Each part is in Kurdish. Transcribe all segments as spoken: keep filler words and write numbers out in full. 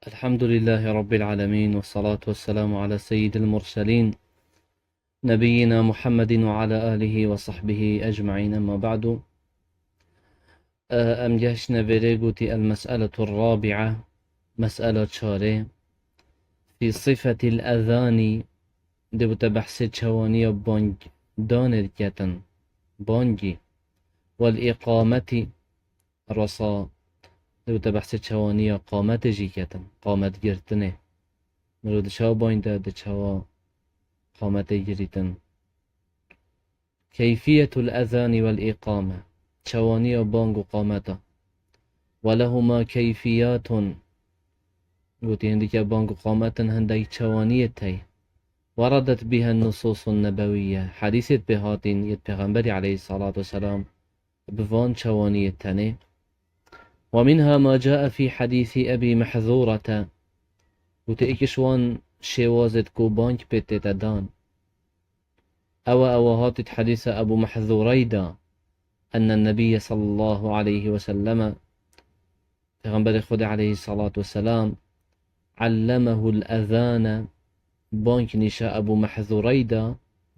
الحمد لله رب العالمين، والصلاة والسلام على سيد المرسلين، نبينا محمد وعلى آله وصحبه أجمعين، أما بعد. Em gehiştine vêrê, gotî: المسألة الرابعة، mes'ela çarê, في صفة الأذان، dê bûte behsê çewaniya bangdanê diketin, bangî, والإقامة، rasa dê bûte behsê çewaniya qametê jî ketin, qamet girtinê. Mirov di çawa bang de, di çawa qametê girîtin. كيفية الأذان والإقامة، çewaniya bang û qameta. ولهما كيفيات، gotî hindike bang û qametin hindek çewaniyê tey. وردت بها النصوص النبوية، hedîsêt pê hatîn yêt Pêxemberî aleyhissalatu vesselam bi van çewaniyê tenê. ومنها ما جاء في حديث أبي محذورة، gotî êk ji wan şêwazêt ku bang pê tête dan. Ew e, ew e hatît hedîsa Ebû Mehzûreyî de, أن النبي صلى الله عليه وسلم، Pêxemberê Xwedê aleyhissalatu vesselam, علمه الأذان، bang nîşa Ebû Mehzûreyî de،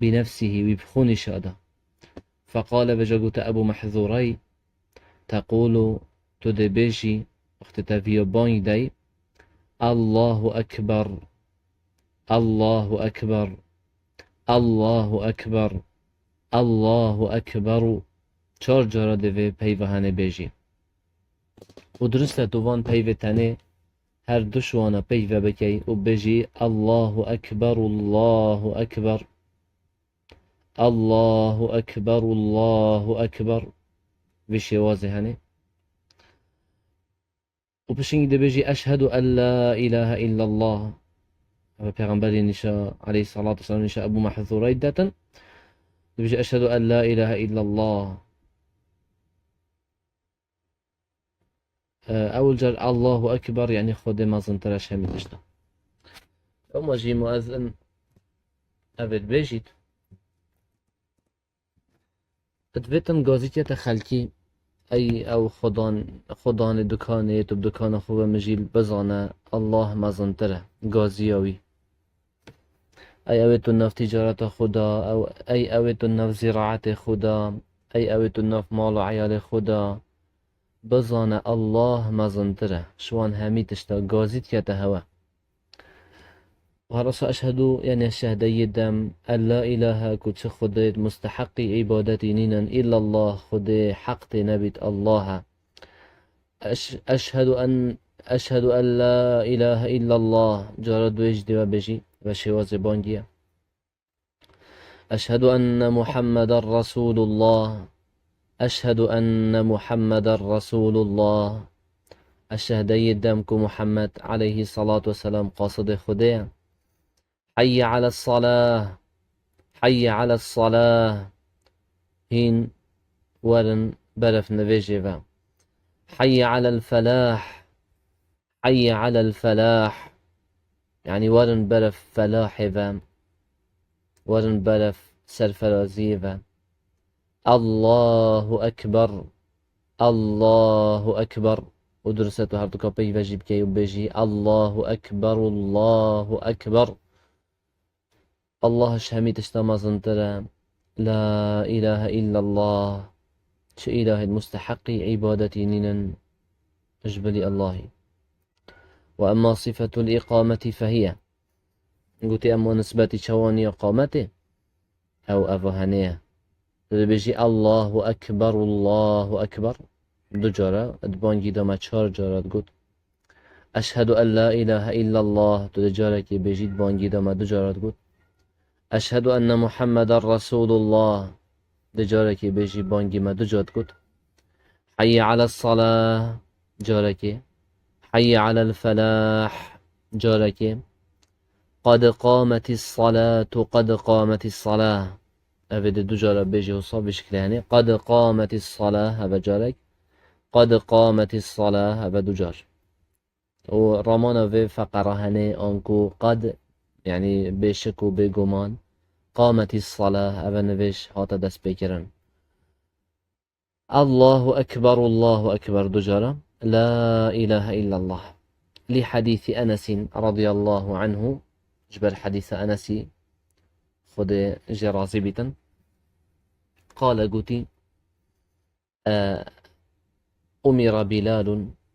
بنفسه، wî bi xwe nîşa da. فقال، vêca gote Ebû Mehzûreyî: تقول، tu dê bêjî, wextê te viya bang dey: الله أكبر، الله أكبر، الله أكبر، الله أكبر. Çar cara dê vê peyva henê bêjî. Û dirust e tu van peyvê tenê her du şiwana peyve bikey û bêjî: الله أكبر، الله أكبر، الله أكبر، الله أكبر. Vî şêwazê henê. Û pişingî dibêjî: أشهد أن لا إله إلا الله. Ev Pêxemberî nîşa, aleyhissalatu vesselam, nîşa Ebû Mehzûreyî detin. Dibêjî: أشهد أن لا إله إلا الله. E, ewil car الله أكبر, yanî Xwedê mezintir e ji hemî tişta. Ewma jî muezzin evê dibêjît. Divêtin gazî kete xelkî, ey ew xudan, xudanê dukanê, tu bi dukana xwe ve mijîl bizane, Allah mezintir e, gaziya wî. Ey ew ê tu nav tîcareta xwe da, ew, ey ew ê tu nav zîraetê xwe da, ey ew ê tu nav mal û eyalê xwe da, bizane, Allah mezintir e, ji wan hemî tişta gazî dikete hewe. Û her wisa eşhedû, yanî şehdeyê dem, en la îlahe, ku çi xwedêt musteheqî îbadetî nînin, îllallah, xwedê heq tê nebît, Allah e. Eş-, eşhedû en, eşhedû en la îlahe îllallah, cara duê jî dê we bêjî, ve şêwazê bangî ye. Eşhedû enne Muhammeden Resûlullah. Eşhedû enne Muhammeden Resûlullah. Ez şehdeyê dem ku Muhammed aleyhî salatu weselam qasidê Xwedê ye. Heyye ales salah. Heyye ales salah. Hîn werin beref nivêjê ve. Heyye alel felah. Heyye alel felah. Yanî werin beref felahê ve. Werin beref serferaziyê ve. Allahu Ekber. Allahu Ekber. Û dirust e tu her du kapeyî ve jî bikey û bêjî: Allahu Ekber, Allahu Ekber. Allah ji hemî tişta mezintir e. La îlahe îllallah. Çi îlahê musteheqî îbadetî nînin ji bilî Allahî. Ve emma sifetul îqametî fehiye. Gotî, emma nisbetî çewaniya qametê, ew eva henê ye. Tu dibêjî: Allahu Ekber, Allahu Ekber. Du cara, di bangî de me çar cara digot. Eşhedû en la îlahe îllallah, tu dê carekê bêjî, di bangî de me du cara digot. Eşhedû enne Muhammeden Resûlullah, dê carekê bêjî, bangî me du cara digot. Heyye ales salah, carekê. Heyye alel felah, carekê. Qad qametis salatu, qad qametis salah. Ev ê dê du cara bêjî wisa vî şiklê henê. Qad qametis salah, ev e carek. Qad qametis salah, ev e du car. Û ramana vê feqera henê, anku qad, yanî bêşik û bêguman, qametis salah, ev e nivêj hate destpêkirin. Allahu Ekber, Allahu Ekber du cara. La îlahe îllallah. لحديث أنس رضي الله عنه, ji ber hedîsa Enesî, Xwedê jê razî bîtin, qale, gotî, e, أمر بلال,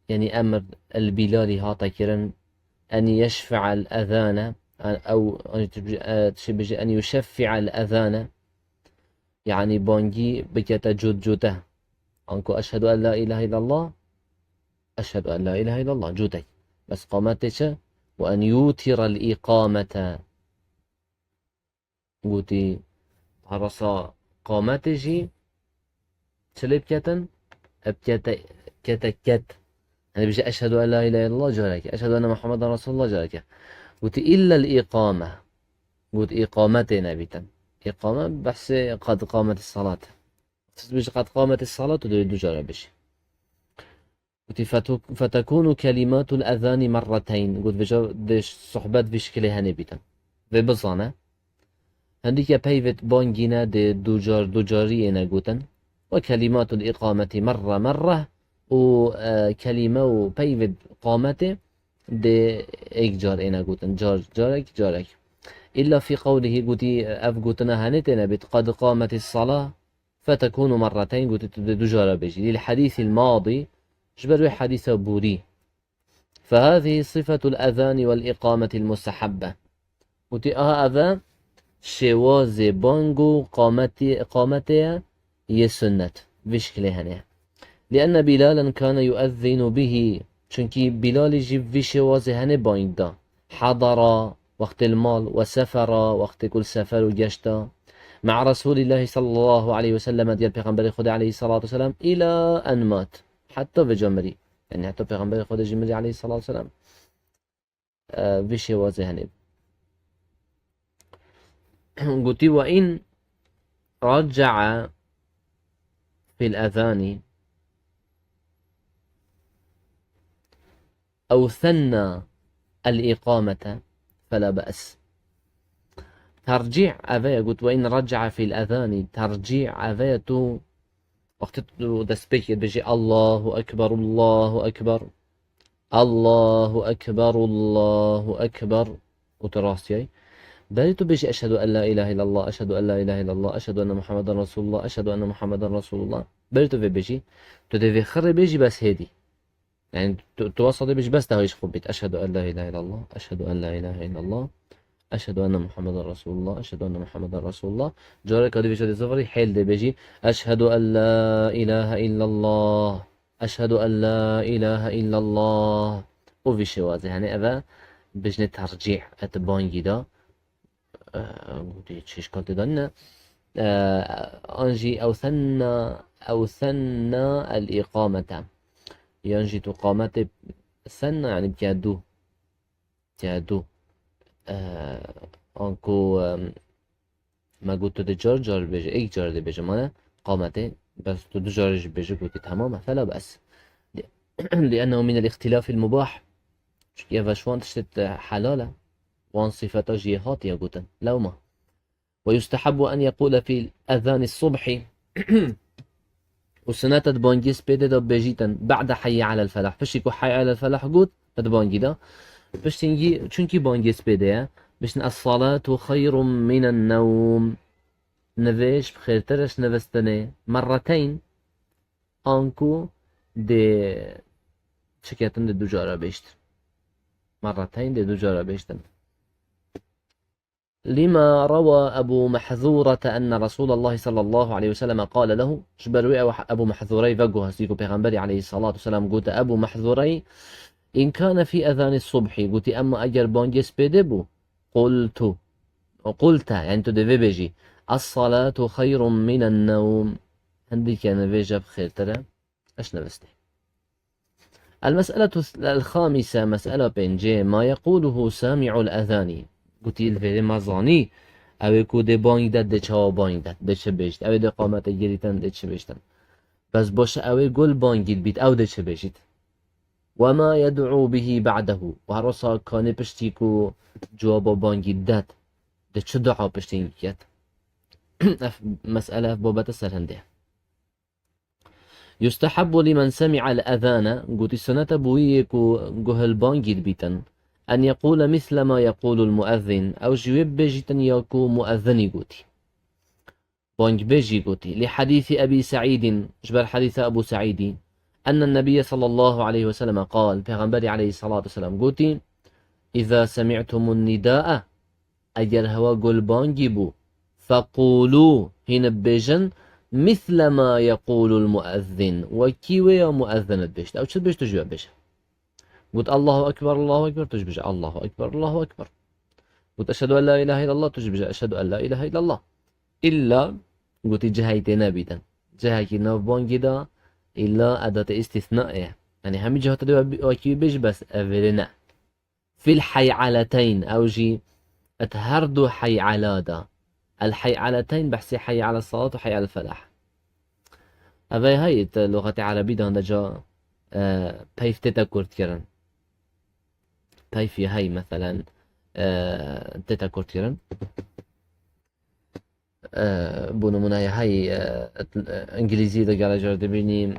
yanî emir el Bilalî hate kirin, en yeşfe'el ezane, ew, e, tiştê bêje, en yuşeffi'el ezane, yanî bangî bikete cot cote. Anku eşhedû en la ilahe illallah, eşhedû en la ilahe illallah, cotek. Bes qametê çi? Ve en yutirel îqamete. Gotî, herasa qametê jî çi lê biketin? Ev kete, kete ket. Hani bije eşhedû en la ilahe illallah careke. Eşhedû enne Muhammeden Resulullah careke. Gotî, illel îqame. Got, îqame tê nebîtin. Îqame behsê qad qametis salat. Siz bije qad qametis salat û dê du cara bije. Gotî, fetu-, fetekûnu kelîmatul ezanî merreteyn. Got, vêca dê sohbet vî şikilê henê bîtin. Vê bizane. Hindîke peyvê bangîne dê du car, du carî êne gotin. Ve kelîmatul îqametî merre merre. Û, e, kelîme û peyvê qametê dê êk car êne gotin. Car, carek, carek. Îlla fî qewlihî, gotî, ev gotina henê têne bît. Qad qametis salah. Fetekûnu merreteyn, gotî tu dê du cara bêjî. Lil hedîsil madî, ji ber wê hedîsa borî. Fehâzihî sifetul ezanî vel îqametil mustehebbe. Gotî, aha, ev e şêwazê bang û qametê, qametê ye yê sunnet. Vî şikilê hene. Lienne Bilalen kane yuezzînu bihî. Çunkî Bilalî jî vî şêwazê hene bang da. Hedara, wextê li mal, we sefera, wextê ku li sefer û geşta. Me'a Resûlîllahî sallallahu aleyhi ve sellem, digel Pêxemberê Xwedê aleyhissalatu vesselam, îla en mat. Heta vêca mirî. Yanî heta Pêxemberê Xwedê jî mirî aleyhissalatu vesselam, e, vî şêwazê henê. Gotî, ve in raca'a fil ezanî ew thenna el îqamete fela be's. Tercî eve ye, got, ve in raca'a fil ezanî, tercî eve ye tu wextê tu destpêkê dibêjî Allahu Ekber, Allahu Ekber, Allahu Ekber, Allahu Ekber, û tu rastiyay. Berî tu bêjî eşhedû en la ilahe illallah, eşhedû en la ilahe illallah, eşhedû enne Muhammeden Resulullah, eşhedû enne Muhammeden Resulullah. Berî tu vê bêjî, tu dê vê xirê bêjî bes hêdî. Yani tu, tu wasa dê bêjî bes dahî ji xwe bît. Eşhedû en la ilahe illallah, eşhedû en la ilahe illallah, eşhedû enne Muhammeden Resulullah, eşhedû enne Muhammeden Resulullah. Careka dî vêca dê zivirî hêl dê bêjî, eşhedû en la ilahe illallah, eşhedû en la ilahe illallah. Û vî şêwazê, hani eve bijnê tercîh et bangî da. E, gotî çi îşkal tê de nîne. E, an jî ew thenna, ew thenna el îqamete. Yan jî tu qametê thenna, yani bike du. Bike du. E, anku, e, me got tu dê car car bêje, êk car dê bêje, mane qametê, bes tu du car jî bêje, gotî temam e, fela be's. Li-, li'ennehu minel îxtilafil mubah. Çunkî ev ji wan tiştê helal e. Wan sifeta jî yê hatiye gotin. Lewma. Ve yustehebbu en yekûle fî ezanî subhî. Û sunet e di bangê spêdê de bêjîtin, ba'de heyye alel felah. Piştî ku heyye alel felah got, di bangî de. Piştî, çunkî bangê spêdê ye, bêjin es-salatu xeyrun minen newm. Nivêj bi xêrtir e ji nivîstinê. Merreteyn, anku dê çiketin dê du cara bêjtin. Merreteyn dê du cara bêjtin. Lima rewa Ebu Mehzûrete enne Resûlallahî sallallahu aleyhi ve selleme qale lehu, ji ber wê ew Ebu Mehzûreyî veguhestî ku Pêxemberî aleyhissalatu vesselam gote, Ebu Mehzûreyî, in kane fî ezanî subhî, gotî, emma eger bangê spêdê bû, qultu, qulte, yani tu dê vê bêjî, es-salatu xeyrun minen newm, hindîke nivêje bi xêrtir e. Eş nivistê. El-mes'eletu el-xamîse, mes'ela pêncê, ma yeqûluhu sami'ul ezanî. Gotî, li vêrê me zanî, ew ê ku dê bang de, dê çawa bang de, dê çi bêjt. Ew ê dê qamete girîtin, dê çi bêjtin. Bes baş e, ew ê gol bangî bît, ew dê çi bêjît. Ve ma yed'û bihî ba'dehu. Û her wisa kanê piştî ku cewaba bangî det, dê çi dua piştî ket. Ev mes'ele, ev babete serhindê. يستحب لمن سمع الأذان، gotî sunete bo wî yê ku guh li bangî dibîtin, أن يقول مثل ما يقول المؤذن، ew jî wê bibêjîtin ya ku muezzinî gotî. Bangbêjî gotî. لحديث أبي سعيد، ji ber hedîsa Ebû Seîdî. أن النبي صلى الله عليه وسلم قال، Pêxemberî aleyhissalatu vesselam gotî, إذا سمعتم النداء، eger hewa guh li bangî bû, فقولوا، hîn bibêjin, مثل ما يقول المؤذن، wekî wê ya muezzin dibêjt. Ew çi dibêjt, tu jî we bêje. Got, "Allahu Ekber, Allahu Ekber", tu jî bêje, "Allahu Ekber, Allahu Ekber." Got, "Eşhedü en la ilahe illallah", tu jî bêje, "Eşhedü en la ilahe illallah." Îlla, gotî, cihekî tê nebîtin. Cihekî nav bangî de, îlla edatê îstîsna ye. Yanî hemî ciha tu dê wekî bêjî, bes evêrê ne. Fil hey'aleteyn, ew jî et her du hey'ala da. El hey'aleteyn behsê hey'ale salat û hey'ale felah. Ev ê hey te luxetê erebî de hinde ca, e, peyv tête kurtkirin. Peyvî hey, meselen, e, tête kurtkirin. E, bo nimûne hey, e, îngilîzî de gelek car dibînî,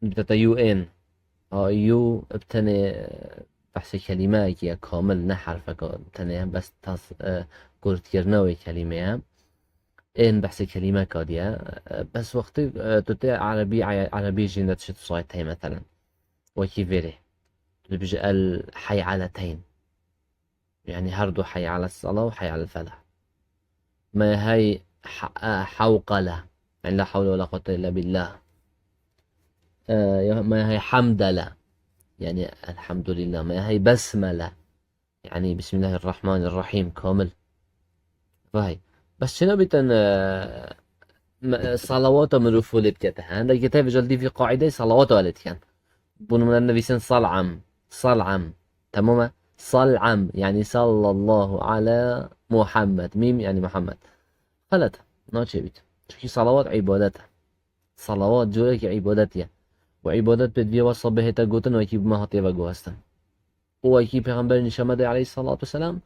dibîte you in. A, you bi tenê, e, behsê kelîmeyekî ye kamil, ne herfeka, tenê bes tas, e, kurtkirina wê kelîmê ye. In behsê kelîmeka dî ye. E, bes wextê, e, tu tê erebî, erebî jî ne tişt sayt hey, meselen. Wekî vêrê. Tu dibêjî el hey'aleteyn. Yanî her du hey'ale sala û hey'ale felah. Me hey ha-, e, hewqele. Yanî la hewle ve la quwwete illa billah. E, ya me hey hamdele. Yanî elhamdülillah. Me hey besmele. Yanî Bismillahirrahmanirrahim kamil. Vay. Bes çi nebîtin, e, me, e, salawata mirov holê bikete. Hende kitêb jal dî vî qaîdeyê salawata welê dikin. Bo nimûne nivîsin sal'am. Sal'am. Tamam e? Sal'am. Yanî sallallahu ala Muhammed. Mîm yanî Muhammed. Xelet. Naçê bît. Çunkî salawat îbadet e. Salawat corekî îbadet ye. Û îbadet pê divê wesa bihête gotin, wekî bi me hatiye veguhestin. Û wekî Pêxemberê nîşan me de aleyhissalatu vesselam,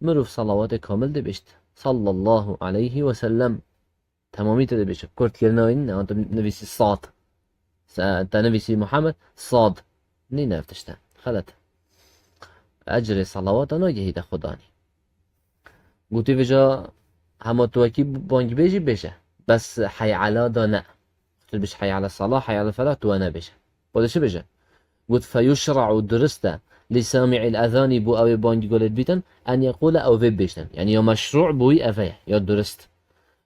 mirov salawatê kamil dibêjt. Sallallahu aleyhi ve sellem. Temamî te dibêje. Kurtkirina wî nîne, an tu nivîsî sat. Se-, te nivîsî Muhammed, sad. Nîne ev tişt e. Xelet. Ecrê salawata nagihîte Xudanî. Gotî vêca hema tu wekî bangbêjî bêje. Bes hey'ala da ne. Tu dibêjî hey'ale salah, hey'ale felah, tu we nebêje. Xwedê çi bêje? Got, "Feyuşra'u", durist e, "li sami'il ezanî", bo ew ê bangî golê dibîtin, "en yekule", ew vê bibêjtin. Yanî ya meşru' bo wî ev e, ya durist.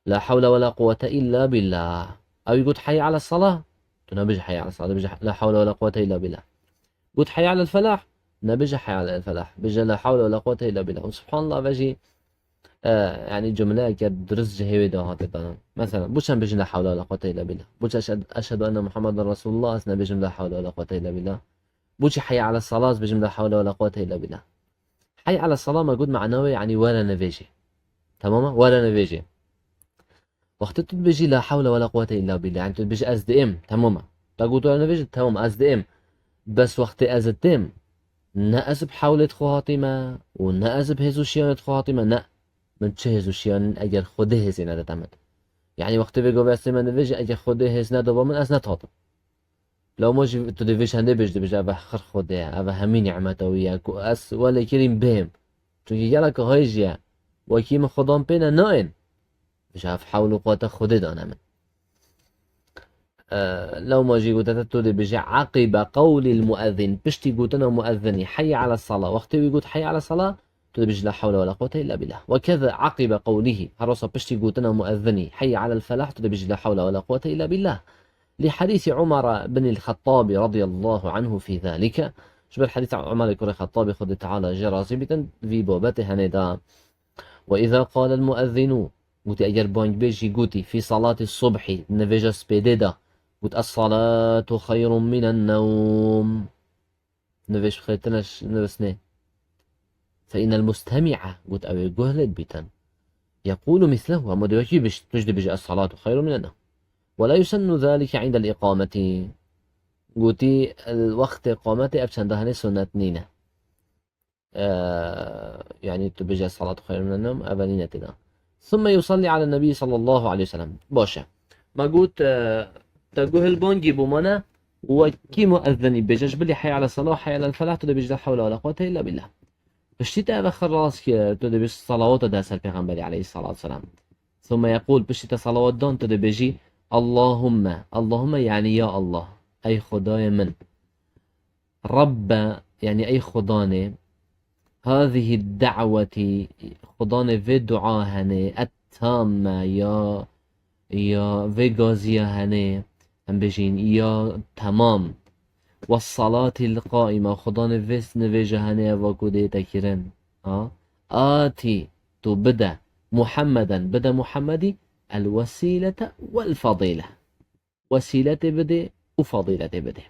"La hewle ve la quwwete illa billah." Ew got, "Heyy ala salah." Tu nebêje, "Heyy ala salah", dibêje, "La hewle ve la quwwete illa billah." Got, "Heyy ala felah." Nebêje, "Heyy ala felah." Bêje, "La hewle ve la quwwete illa billah." Û subhanallah, ve jî e, yanî cumleyeke dirist ji hêvê de hate danan. Mesela, bo çend bêjin la hewle ve la quwwete illa billah? Bo çi eşhed-, eşhedü enne Muhammeden Resulullah, ez nebêjim la hewle ve la quwwete illa billah? Bo çi heyye ala salah, ez bêjim la hewle ve la quwwete illa billah? Heyye ala salah me got mana wê, yanî were nivêjê. Tamam e? Were nivêjê. Wextê tu dibêjî la hewle ve la quwwete illa billah, yanî tu dibêjî ez diêm, tamam e. Te got were nivêjê, tamam, ez diêm. Bes wextê ez diêm, ne ez bi hewlê xwe hatîme û ne ez bi hêz û şiyanê xwe hatîme, ne. Min çi hêz û şiyan eger Xwedê hêzê nedate min? Yanî wextê vê govê ez tême nivêjê, eger Xwedê hêz nedoba min, ez netatim. Lewma jî tu dê vê çendê bêj, dibêje, "Ev e xir Xwedê ye, ev e hemî nîmeta wî ye, ku ez welê kirîm bêm." Çunkî gelek hay jî ye, wekî min Xudan pê ne nayên. Bêje, "Ev hewl û quwete Xwedê dane min." E, lewma jî gote te, tu dê bêje, "Aqibe qewlil muezzin", piştî gotina muezzinî, "Heyye ala salah", wextê wî got, "Heyye ala salah", tu dê bêje, "La hewle ve la quwete illa billah." Ve keza aqibe qewlihi, her wisa piştî gotina muezzinî, "Heyye alel felah", tu dê bêje, "La hewle ve la quwete illa billah." Li hadîsi Umar bin el-Xettabî radiyallahu anhu fî zalike. Ji ber hadîsa Umarê kurê Xettabî, Xwedê Teala jê razî bîtin, vî babetê henê da. Ve îza qalel muezzinu, gotî eger bangbêjî gotî, fî salatî subhî, nivêja spêdê de, got, "Es-salatu xeyrun minen newm." Nivêj xêrtir e ji nivisnê. Fe innel mustemi'a, got ew ê guh lê dibîtin. Yekulu mislehu, hema dê wekî bêj, tu jî dibêjî, "Es-salatu xeyrun minen newm." Ve la yusennu zalike indel iqameti. Gotî, li wextê qametê ev çenda henê sunnet nîne. E, yanî tu bêje, "Salatu xeyrun minen newm", ev nîne tê de. Thumme yusalli alen nebî sallallahu aleyhi ve sellem. Baş e. Me got, e, Guhil bangî bû mane, wekî muezzinî bêje, ji bilî heyy ala salah, heyy ala felah, tu dê bêjî la hewle wela quwwete illa billah. Piştî te eve xilas kir, tu dê bêjî salawata de ser Pêxemberî aleyhissalatu vesselam. Thumma yekûl, piştî te salawat dan, tu dê bêjî, Allahumme, Allahumme yani ya Allah, ey Xwedayê min. Rabbe, yani ey Xudanê, hâzihî da'wetî, Xudanê vê dua henê, et-tamme, ya, ya vê gaziya henê, em bêjîn, ya temam. Ve salatil qaîme, Xudanê vê nivêja henê eva ku dê te kirin. Ha? Atî, tu bide, Muhammeden, bide Muhammedî, el-wesîlete wel-fadîle. Wesîletê bidê û fadîletê bidê.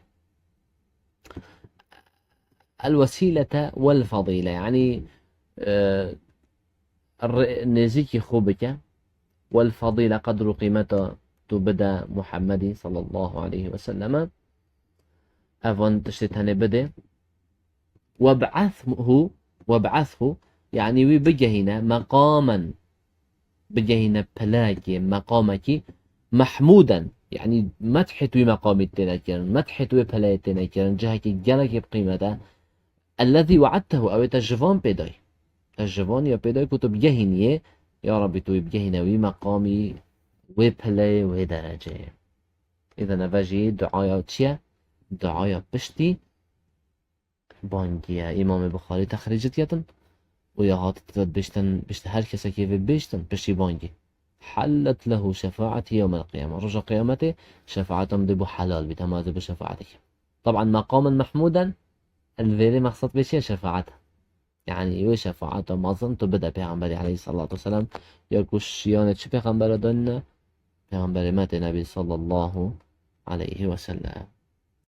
El-wesîlete wel-fadîle, yanî, e, rê-, nêzîkî xwe bike. Wel-fadîle, qedr û qîmeta tu bide Muhammedî sallallahu aleyhi ve selleme. Evan tiştê tenê bidê. Web'athhu, web'athhu, yanî wî bigehîne meqamen, bigehîne pilekê, meqamekî mehmûden, yanî methê tu wî meqamî têne kirin, methê tu wê pileyê têne kirin, cihekî gelekî bi qîmet e. Ellezî we'edtehu, ew ê te ji van pê dayî. Te ji van ya pê dayî ku tu bigehîniyê, ya Rabbî tu wî bigehîne wî meqamî, wê pileyê, wê dereceyê. Îden eve jî duaya çi ye? Duaya piştî bangî ye. Îmamê Buxarî texrîcî diyetin û ya hat bêjtin, bêjte her kesekê vê bêjtin piştî bangî. Hellet lehu şefaetî yewmel qiyame. Roja qiyametê şefaeta min dê bo helal bît, hema ez ê bo şefaetê kim. Taban meqamen mehmûden, el vêrê mexsed vê çi ye? Şefaet. Yani wê şefaeta mezin tu bide Pêxemberî aleyhissalatu vesselam, ya ku şiyanê çi pêxembera danîne? Pêxemberê me tê nebî sallallahu aleyhi ve sellem.